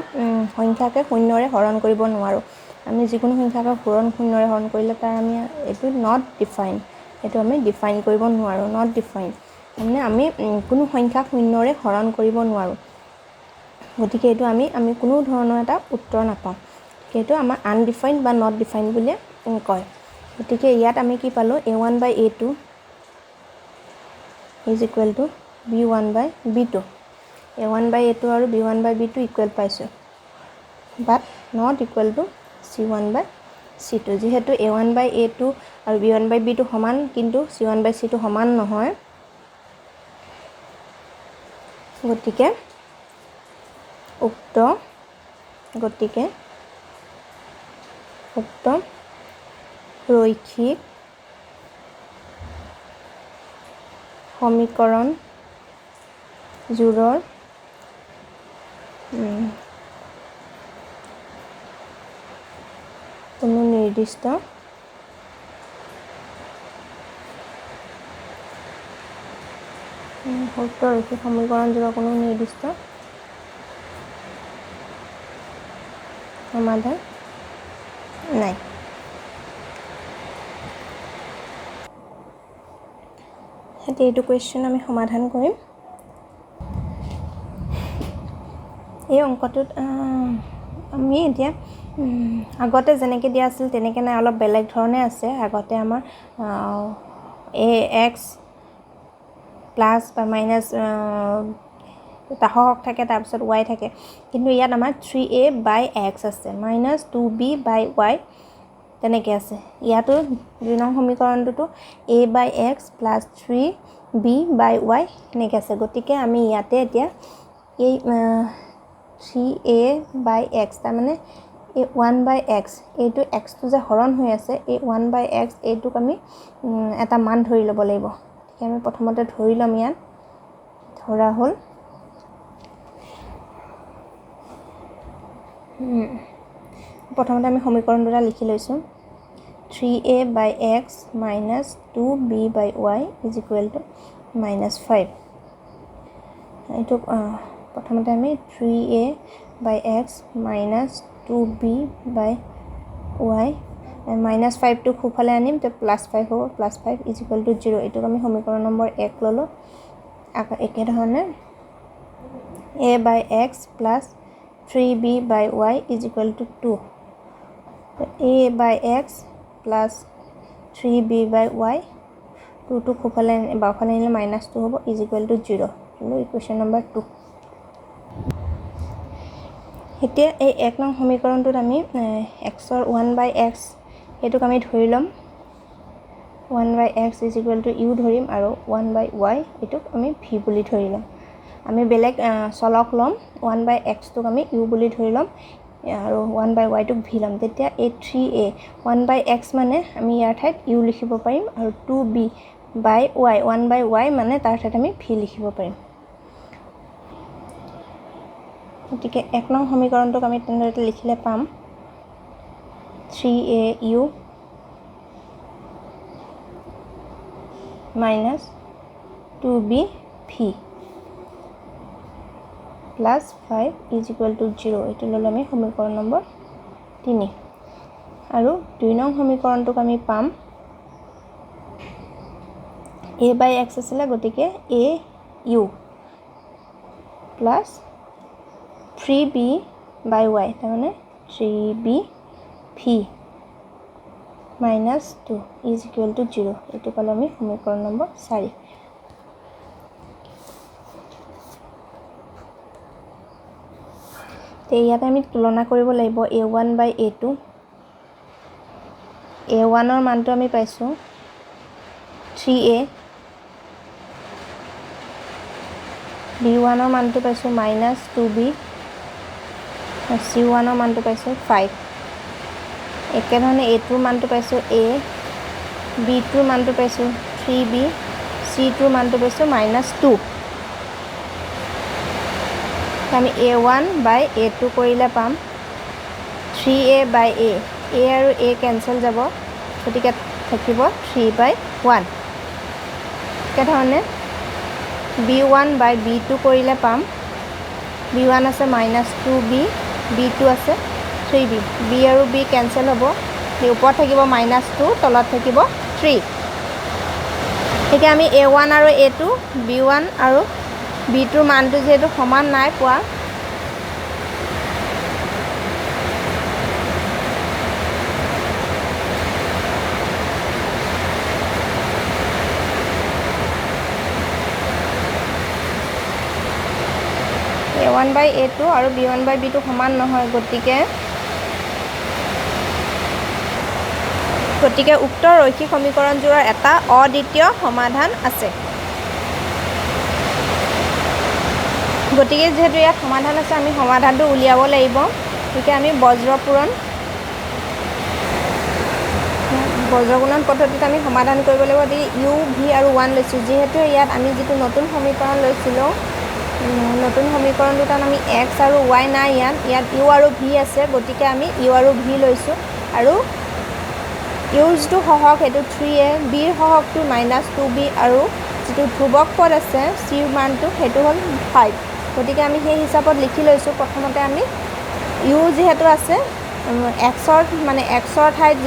সংখ্যাকে শূন্যৰে হৰণ কৰিব নোৱাৰোঁ। আমি যিকোনো সংখ্যাকে শূন্যৰে হৰণ কৰিলে তাৰ আমি এইটো not define, এইটো আমি ডিফাইন কৰিব নোৱাৰোঁ, not define তাৰমানে আমি কোনো সংখ্যাক শূন্যৰে হৰণ কৰিব নোৱাৰোঁ। গতিকে এইটো আমি কোনো ধৰণৰ এটা উত্তৰ নাপাওঁ। সেইটো আমাৰ আনডিফাইন বা not define বুলিয়ে কয়। গতিকে ইয়াত আমি কি পালোঁ, a one by a two is equal to b one by b two. A one by A two আৰু B one by B two equal পাইছোঁ, but not equal to C one by C two. যিহেতু A one by A two আৰু B one by B two সমান, কিন্তু C one by C two সমান নহয়, গতিকে উক্ত ৰৈখিক সমীকৰণ জোৰৰ কোনো নিৰ্দিষ্ট উক্ত ৰৈখিক সমীকৰণ জোৰৰ কোনো নিৰ্দিষ্ট সমাধান নাই। এতিয়া এইটো কুৱেশ্যন আমি সমাধান কৰিম। এই অংকটোত আমি এতিয়া আগতে যেনেকৈ দিয়া আছিল তেনেকৈ নাই, অলপ বেলেগ ধৰণে আছে। আগতে আমাৰ এ এক্স প্লাছ বা মাইনাছ সহগ থাকে, তাৰপিছত ৱাই থাকে, কিন্তু ইয়াত আমাৰ থ্ৰী এ বাই এক্স আছে, minus two B by Y তেনেকৈ আছে। ইয়াতো দুই নং সমীকৰণটোতো A by X plus three B by Y এনেকৈ আছে। গতিকে আমি ইয়াতে এতিয়া এই থ্ৰী এ বাই এক্স, তাৰমানে এই ওৱান বাই এক্স, এইটো এক্সটো যে হৰণ হৈ আছে, এই ওৱান বাই এক্স এইটোক আমি এটা মান ধৰি ল'ব লাগিব। গতিকে আমি প্ৰথমতে ধৰি ল'ম, ইয়াত ধৰা হ'ল প্ৰথমতে আমি সমীকৰণ দুটা লিখি লৈছোঁ, three A by X minus two B by Y is equal to minus five. এইটোক প্ৰথমতে আমি three A by X minus two B by Y minus ফাইভটো সোঁফালে আনিম, তো প্লাছ ফাইভ হ'ব, plus five is equal to zero'. এইটোক আমি সমীকৰণ নম্বৰ এক ল'লোঁ। আকৌ একেধৰণে A by X plus three B by Y is equal to two. A by X plus three B by Y, টুটো সোঁফালে বাওঁফালে আনিলে মাইনাছ টু হ'ব, is equal to zero'. Equation number two. এতিয়া এই এক নং সমীকৰণটোত আমি এক্সৰ ওৱান বাই এক্স এইটোক আমি ধৰি ল'ম, one by X is equal to U ধৰিম, আৰু ওৱান বাই ৱাই এইটোক আমি ভি বুলি ধৰি ল'ম। আমি বেলেগ চলক ল'ম, ওৱান বাই এক্সটোক আমি ইউ বুলি ধৰি ল'ম আৰু ওৱান বাই ৱাইটোক ভি ল'ম। তেতিয়া এই three A one by X মানে আমি ইয়াৰ ঠাইত ইউ লিখিব পাৰিম, আৰু two B by Y, one by Y মানে তাৰ ঠাইত আমি ভি লিখিব পাৰিম। গতিকে এক নং সমীকৰণটোক আমি তেনেদৰে লিখিলে পাম three A U minus two B V plus five is equal to zero'. এইটো ল'লোঁ আমি সমীকৰণ নম্বৰ তিনি। আৰু দুই নং সমীকৰণটোক আমি পাম এ বাই এক্স আছিলে, গতিকে A U plus three B by Y, তাৰমানে three B V minus two is equal to zero'. এইটো পালোঁ আমি সমীকৰণ নম্বৰ চাৰি। ইয়াতে আমি তুলনা কৰিব লাগিব A one by A two. A ওৱানৰ মানটো আমি পাইছোঁ থ্ৰী এ, বি ওৱানৰ মানটো পাইছোঁ মাইনাছ টু বি, চি ওৱানৰ মানটো পাইছোঁ ফাইভ। একেধৰণে এ টুৰ মানটো পাইছোঁ এ, বি টুৰ মানটো পাইছোঁ থ্ৰী বি, চি টুৰ মানটো পাইছোঁ মাইনাছ টু। আমি A one by A two কৰিলে পাম three A by A, A আৰু এ কেঞ্চেল যাব, গতিকে থাকিব থ্ৰী বাই ওৱান। একেধৰণে B one by B two কৰিলে পাম বি ওৱান আছে minus two B, B two আছে থ্ৰী বি, বি আৰু বি কেঞ্চেল হ'ব, ওপৰত থাকিব মাইনাছ টু, তলত থাকিব থ্ৰী। এতিয়া আমি এ ওৱান আৰু এ টু, বি ওৱান আৰু বি টুৰ মানটো যিহেতু সমান নাই পোৱা, A one by A two আৰু B one by B two সমান নহয়, গতিকে উক্ত ৰৈখিক সমীকৰণযোৰৰ এটা অদ্বিতীয় সমাধান আছে। গতিকে যিহেতু ইয়াত সমাধান আছে, আমি সমাধানটো উলিয়াব লাগিব। গতিকে আমি বজ্ৰপূৰণ পদ্ধতিত আমি সমাধান কৰিব লাগিব। গতিকে ইউ ভি আৰু ওৱান লৈছোঁ, যিহেতু ইয়াত আমি যিটো নতুন সমীকৰণ লৈছিলোঁ, নতুন সমীকৰণ দুটাত আমি এক্স আৰু ৱাই নাই, ইয়াত ইউ আৰু ভি আছে, গতিকে আমি ইউ আৰু ভি লৈছোঁ। আৰু ইউৰ যিটো সহগ সেইটো থ্ৰী এ, বিৰ সহগটো মাইনাছ টু বি, আৰু যিটো ধ্ৰুৱক পদ আছে চিৰ মানটো সেইটো হ'ল ফাইভ। গতিকে আমি সেই হিচাপত লিখি লৈছোঁ। প্ৰথমতে আমি ইউ যিহেতু আছে, এক্সৰ মানে এক্সৰ ঠাইত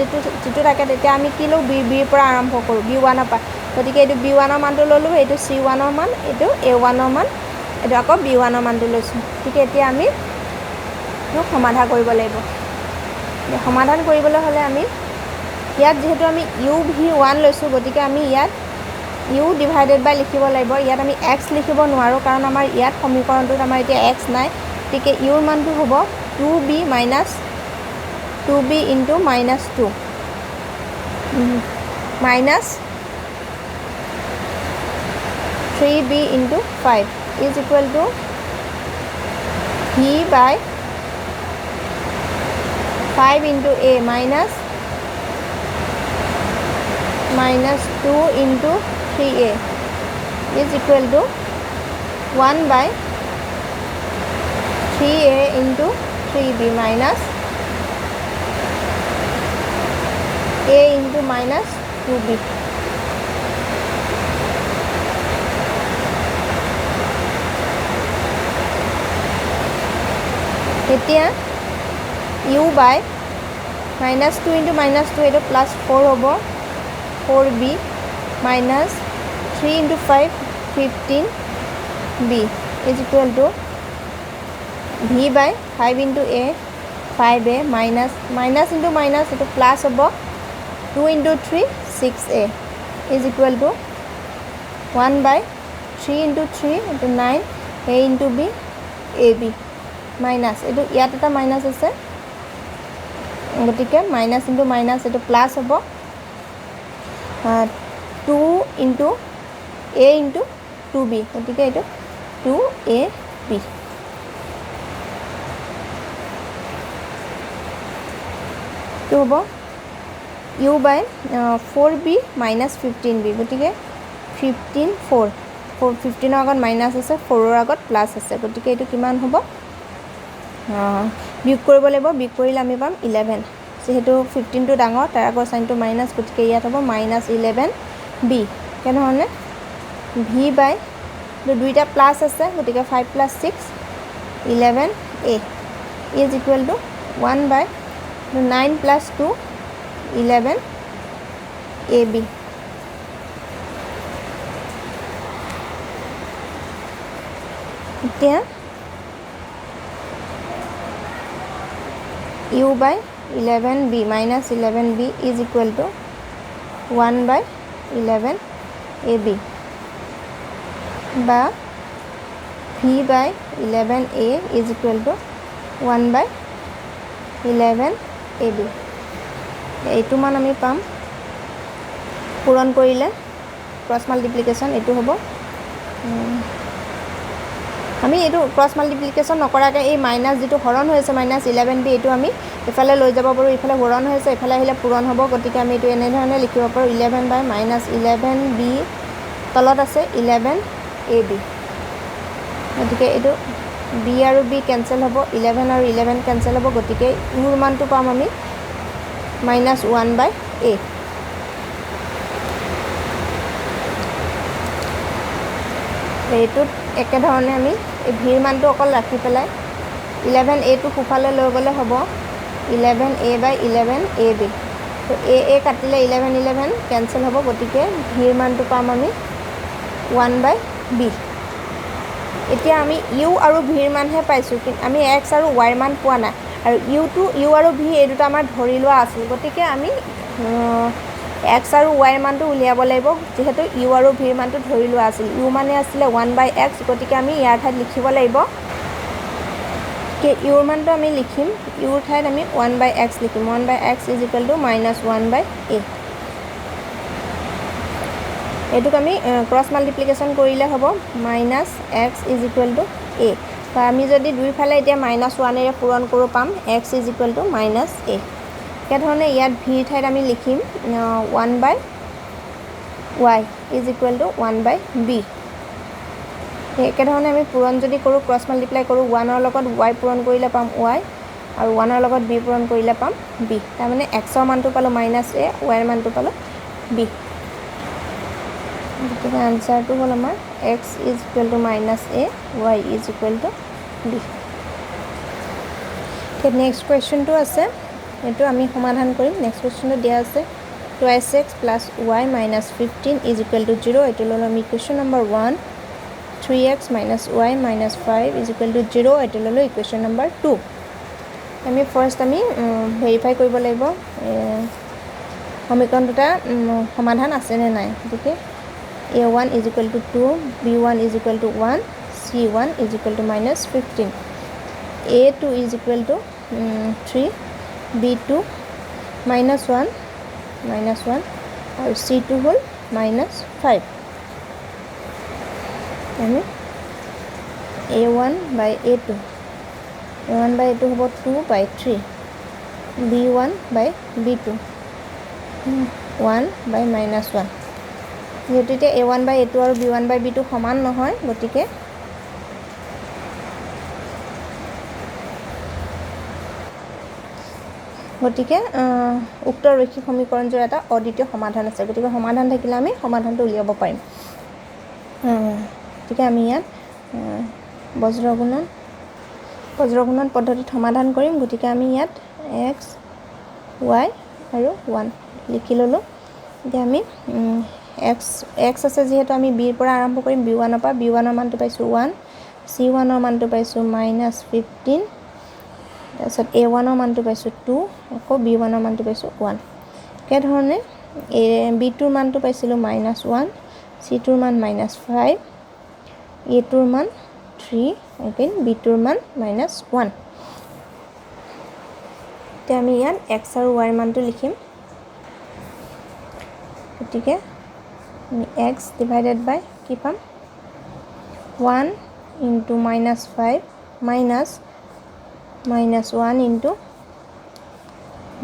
যিটো থাকে তেতিয়া আমি কি লওঁ, বিৰ পৰা আৰম্ভ কৰোঁ, বি ওৱানৰ পৰা। গতিকে এইটো বি ওৱানৰ মানটো ল'লোঁ, এইটো চি ওৱানৰ মান, এইটো এ ওৱানৰ মান, এইটো আকৌ বি ওৱানৰ মানটো লৈছোঁ। গতিকে এতিয়া আমি সমাধান কৰিব লাগিব। সমাধান কৰিবলৈ হ'লে আমি ইয়াত যিহেতু আমি ইউ ভি ওৱান লৈছোঁ, গতিকে আমি ইয়াত ইউ ডিভাইডেড বাই লিখিব লাগিব। ইয়াত আমি এক্স লিখিব নোৱাৰোঁ, কাৰণ আমাৰ ইয়াত সমীকৰণটোত আমাৰ এতিয়া এক্স নাই। গতিকে ইউৰ মানটো হ'ব two B minus two B into minus two minus three B into five is equal to V by five into A minus minus two into three A is equal to one by three A into three B minus A into minus two B. এতিয়া U by minus two into minus two এইটো plus four হ'ব, four B minus three into five 15 B is equal to V by five into A five A minus minus into minus এইটো plus হ'ব, two into three six A is equal to one by three into three এইটো nine A into B A B minus এইটো ইয়াত এটা minus আছে, গতিকে minus into minus এইটো plus হ'ব, two into A into two B, গতিকে এইটো টু এ বি। এইটো হ'ব U by four B minus 15 B, গতিকে ফিফটিন ফ'ৰ ফ'ৰ ফিফটিনৰ আগত মাইনাছ আছে, ফ'ৰৰ আগত প্লাছ আছে, গতিকে এইটো কিমান হ'ব, বিয়োগ কৰিব লাগিব। বিয়োগ কৰিলে আমি পাম 11, যিহেতু ফিফটিনটো ডাঙৰ তাৰ আগৰ চাইনটো মাইনাছ, গতিকে ইয়াত হ'ব মাইনাছ 11 বি। কেনেধৰণে ভি বাই দুইটা প্লাছ আছে, গতিকে 5 plus 6 11 A is equal to one by nine plus two 11 A B. এতিয়া U by 11 B minus 11 B is equal to one by 11 A B বা V by 11 A is equal to one by 11 A B. এইটো মান আমি পাম পূৰণ কৰিলে cross multiplication এইটো হ'ব। আমি এইটো ক্ৰছ মাল্টিপ্লিকেশ্যন নকৰাকৈ এই মাইনাছ যিটো হৰণ হৈ আছে মাইনাছ 11 বি এইটো আমি ইফালে লৈ যাব পাৰোঁ, ইফালে হৰণ হৈ আছে ইফালে আহিলে পূৰণ হ'ব, গতিকে আমি এইটো এনেধৰণে লিখিব পাৰোঁ 11 বাই মাইনাছ 11 বি তলত আছে 11 এ বি, গতিকে এইটো বি আৰু বি কেঞ্চেল হ'ব, 11 আৰু 11 কেঞ্চেল হ'ব, গতিকে ইউৰ মানটো পাম আমি মাইনাছ ওৱান বাই এ। এইটোত একেধৰণে আমি এই ভিৰ মানটো অকল ৰাখি পেলাই 11 এটো সোঁফালে লৈ গ'লে হ'ব 11 A by 11 A B, তো এ এ কাটিলে 11 11 কেঞ্চেল হ'ব, গতিকে ভিৰ মানটো পাম আমি ওৱান বাই বি। এতিয়া আমি ইউ আৰু ভিৰ মানহে পাইছোঁ, কিন্তু আমি এক্স আৰু ৱাইৰ মান পোৱা নাই, আৰু ইউ আৰু ভি এই দুটা আমাৰ ধৰি লোৱা আছিল, গতিকে আমি এক্স আৰু ৱাইৰ মানটো উলিয়াব লাগিব, যিহেতু ইউ আৰু ভিৰ মানটো ধৰি লোৱা আছিল। ইউ মানে আছিলে ওৱান বাই এক্স, গতিকে আমি ইয়াৰ ঠাইত লিখিব লাগিব ইউৰ মানটো আমি লিখিম, ইউৰ ঠাইত আমি ওৱান বাই এক্স লিখিম। One by x is equal to minus one by a. এইটোক আমি ক্ৰছ মাল্টিপ্লিকেশ্যন কৰিলে হ'ব minus x is equal to a. বা আমি যদি দুইফালে এতিয়া মাইনাছ ওৱানেৰে পূৰণ কৰোঁ পাম x is equal to minus a. একেধৰণে ইয়াত ভিৰ ঠাইত আমি লিখিম one by y is equal to one by b. একেধৰণে আমি পূৰণ যদি কৰোঁ, ক্ৰছ মাল্টিপ্লাই কৰোঁ, ওৱানৰ লগত ৱাই পূৰণ কৰিলে পাম ৱাই আৰু ওৱানৰ লগত বি পূৰণ কৰিলে পাম বি। তাৰমানে এক্সৰ মানটো পালোঁ মাইনাছ এ, ৱাইৰ মানটো পালোঁ বি। গতিকে আনচাৰটো হ'ল আমাৰ x is equal to minus a, y is equal to b. এতিয়া নেক্সট কুৱেশ্যনটো আছে, এইটো আমি সমাধান কৰিম। নেক্সট কুৱেশ্যনটো দিয়া আছে twice x plus y minus 15 is equal to 0। এইটো ল'লোঁ আমি equation number 1। 3x minus y minus 5 is equal to 0। এইটো ল'লোঁ ইকুৱেশ্যন নম্বৰ 2। আমি ফাৰ্ষ্ট আমি ভেৰিফাই কৰিব লাগিব সমীকৰণ দুটা সমাধান আছেনে নাই। গতিকে a1 is equal to 2, b1 is equal to 1, c1 is equal to minus 15, a2 is equal to 3, b2 minus 1 minus 1 আৰু c2 হ'ল minus 5। আমি a1 by a2, a1 by a2 হ'ব 2 by 3, b1 by b2 1 by minus 1। যিহেতু এতিয়া a1 by a2 আৰু b1 by b2 সমান নহয়, গতিকে উক্ত ৰৈখিক সমীকৰণযোৰ এটা অদ্বিতীয় সমাধান আছে। গতিকে সমাধান থাকিলে আমি সমাধানটো উলিয়াব পাৰিম। গতিকে আমি ইয়াত বজ্ৰগুণন পদ্ধতিত সমাধান কৰিম। গতিকে আমি ইয়াত এক্স, ৱাই আৰু 1 লিখি ল'লোঁ। এতিয়া আমি এক্স আছে যিহেতু আমি বিৰ পৰা আৰম্ভ কৰিম, বি ওৱানৰ পৰা। বি ওৱানৰ মানটো পাইছোঁ 1, চি ওৱানৰ মানটো পাইছোঁ মাইনাছ 15, তাৰপিছত এ ওৱানৰ মানটো পাইছোঁ 2, আকৌ বি ওৱানৰ মানটো পাইছোঁ 1। একেধৰণে এ বি টুৰ মানটো পাইছিলোঁ মাইনাছ 1, চি টুৰ মান মাইনাছ 5, এ টুৰ মান 3, এগেইন বি টুৰ মান মাইনাছ 1। এতিয়া আমি ইয়াত এক্স আৰু ৱাইৰ মানটো লিখিম। গতিকে আমি এক্স ডিভাইডেড বাই কি পাম, 1 into minus 5 minus minus 1 into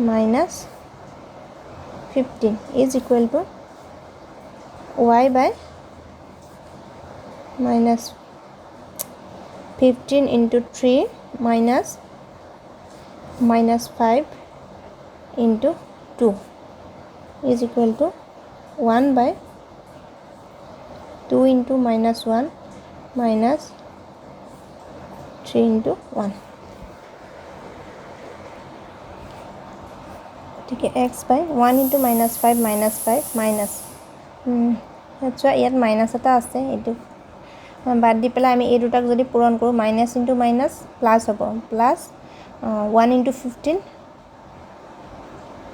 minus 15 is equal to y by minus 15 into 3 minus minus 5 into 2 is equal to 1 by 2 into minus 1 minus 3 into 1। গতিকে x by 1 into minus 5 minus 5 minus, চোৱা ইয়াত minus এটা আছে, এইটো বাদ দি পেলাই আমি এই দুটাক যদি পূৰণ কৰোঁ মাইনাছ ইনটু মাইনাছ প্লাছ হ'ব, প্লাছ 1 ইনটু 15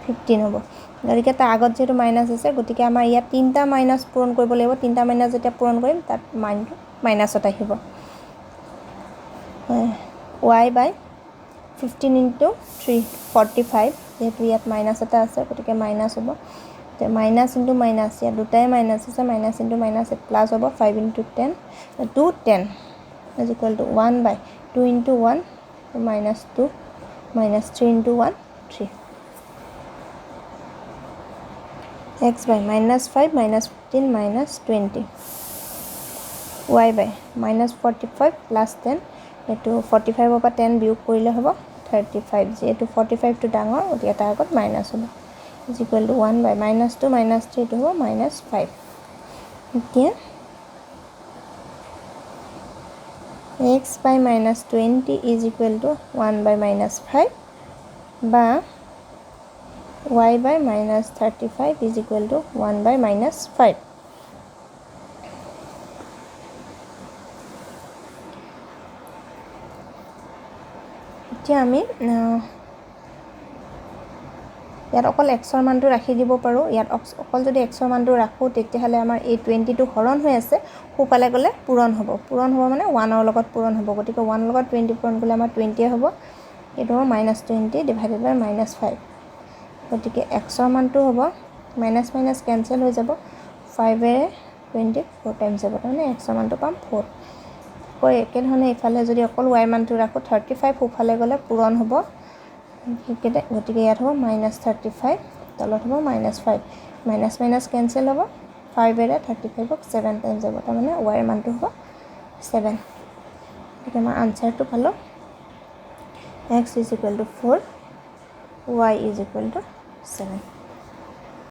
15 হ'ব। গতিকে তাৰ আগত যিহেতু মাইনাছ আছে, গতিকে আমাৰ ইয়াত তিনিটা মাইনাছ পূৰণ কৰিব লাগিব। তিনিটা মাইনাছ যেতিয়া পূৰণ কৰিম তাত মাইনটো মাইনাছত আহিব। Y by 15 into 3 45, যিহেতু ইয়াত মাইনাছ এটা আছে গতিকে মাইনাছ হ'ব। মাইনাছ ইনটু মাইনাছ, ইয়াত দুটাই মাইনাছ আছে, মাইনাছ ইনটু মাইনাছ প্লাছ হ'ব, 5 into 10 2 10 is equal to 1 by 2 into 1 minus 2 minus 3 into 1 3। X by minus 5 minus 15 minus 20, y by minus 45 plus 10, এইটো 45ৰ পৰা 10 বিয়োগ কৰিলে হ'ব 35, যিহেতু 45টো ডাঙৰ গতিকে তাৰ আগত মাইনাছ হ'ব, is equal to 1 by minus 2 minus 3 এইটো হ'ব মাইনাছ 5। এতিয়া x by minus 20 is equal to 1 by minus 5 বা y by minus 35 is equal to 1 by minus 5। এতিয়া আমি ইয়াত অকল এক্সৰ মানটো ৰাখি দিব পাৰোঁ। ইয়াত অকল যদি এক্সৰ মানটো ৰাখোঁ, তেতিয়াহ'লে আমাৰ এই 22টো হৰণ হৈ আছে, সোঁফালে গ'লে পূৰণ হ'ব। পূৰণ হ'ব মানে ওৱানৰ লগত পূৰণ হ'ব। গতিকে ওৱানৰ লগত 20 পূৰণ কৰিলে আমাৰ 20য়ে হ'ব। এইটো হ'ব minus 20 divided by minus 5। গতিকে এক্সৰ মানটো হ'ব, মাইনাছ মাইনাছ কেঞ্চেল হৈ যাব, ফাইভেৰে 20 ফ'ৰ টাইমছ যাব, তাৰমানে এক্সৰ মানটো পাম ফ'ৰ। আকৌ একেধৰণে ইফালে যদি অকল ৱাইৰ মানটো ৰাখোঁ, 35 সোঁফালে গ'লে পূৰণ হ'ব, গতিকে ইয়াত হ'ব মাইনাছ 35, তলত হ'ব minus 5। Minus minus cancel হ'ব, ফাইভেৰে 35ক ছেভেন টাইমছ যাব, তাৰমানে ৱাইৰ মানটো হ'ব ছেভেন। গতিকে আমাৰ আনচাৰটো পালোঁ x is equal to 4, y is equal to 7।